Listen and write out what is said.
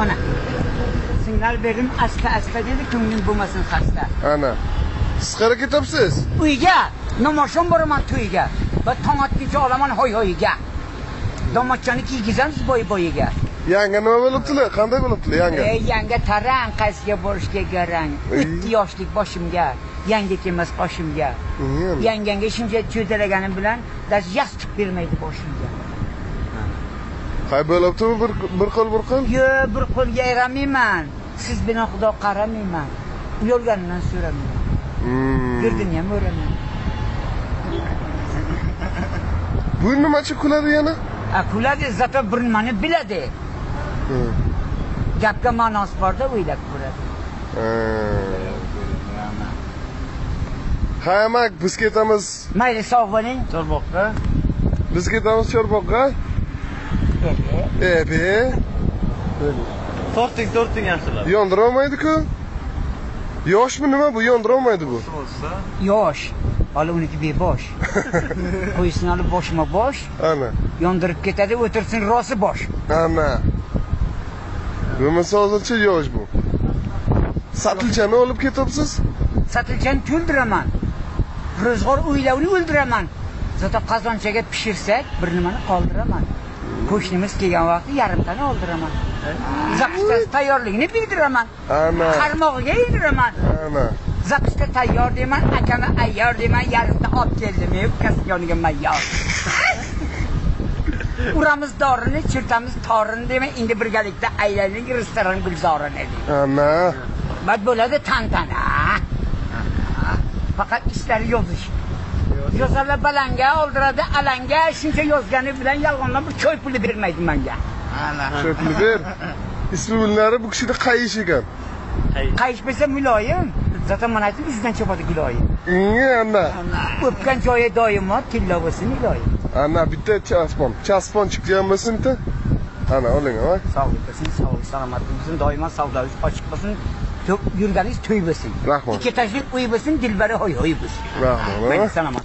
Ana. Signal berdim, asta asta dedi, ko'nglim bo'lmasin xasta. Ana. Siz qayerga ketyapsiz? Uyga, namoshon boraman to'yga. Va tong otguncha olaman hoy hoyiga. Domodchani kiygizamiz bo'y bo'yiga. Yanga nima bo'libdilar? Qanday bo'libdilar yanga? Ey yanga tarang, qaysiga borishga garang. 3 yoshlik boshimga, yanga kelmas qoshimga. Yanganga shuncha cho'talaganim bilan dash yastik bermaydi boshimga. Qay bo'libdimi bir qo'l bir qo'l? Yo'q, bir qo'lga yaramayman. Siz bilan xudo qaramayman. Uyalganimdan so'ramayman. Girdini ham o'raman. Bu nimachi kuladi yana? A kuladi, zato bir nimani biladi. Gapga ma'nosi borda o'ylab ko'radi. Ha, mak, biz ketamiz. Mayli, sog' bo'ling. Chorboqqa. Biz ketamiz Chorboqqa. Ebe. Torting, torting yaxshilab. Yondira olmaydi-ku. Yoshmi nima bu? Yondira olmaydi bu. Yosh. Hali uniki bebosh. Qo'ysin olib boshma bosh. Ana. Yondirib ketadi, o'tirsin rosi bosh. Ana. Bo'lmasa hozircha yosh bu. Satilchani olib ketyapsiz? Satilchani to'ldiraman. Ro'zg'or o'ylovni o'ldiraman. Zato qozonchaga pishirsak, bir nimani qoldiraman. Qo'shnimiz kelgan vaqtda yarimtani oldiraman. Zapuskasi tayyorligini bildiraman. Ana. Qarmog'iga ildiraman. Ana. Zapuska tayyor deyman, akama ayyor deyman, yarimta olib keldim, ukasi yoniga mayyor. Uramiz dorini, chirtamiz torini deyman, endi birgalikda aylanaylik restoran gulzorini deyman. Ana. Bad bo'ladi tantana. Faqat ishlari yozish. Yozarlar balanga, oldiradi alanga, shuncha yozgani bilan yolg'ondan bir choy puli bermaydi menga. Ana. Choy puli ber. Ismi bunlari bu kishida qayish ekan. Qayish bo'lsa muloyim. Zaten mana aytdim, izidan chopadi guloyim. Ana. O'pgan joyi doimo tilla bo'lsin iloyim. Ana bitta chaspon. Chaspon chiqgan bo'lsin bitta. Ana oling, ha. Sog'lik bo'lsin, sog'lik, salomatlik bo'lsin, doimo savdoyingiz ochiq bo'lsin. Yurganingiz to'y bo'lsin. Rahmat. Ikki tashlik uy bo'lsin, dilbari hoy hoy bo'lsin. Rahmat. Salomat.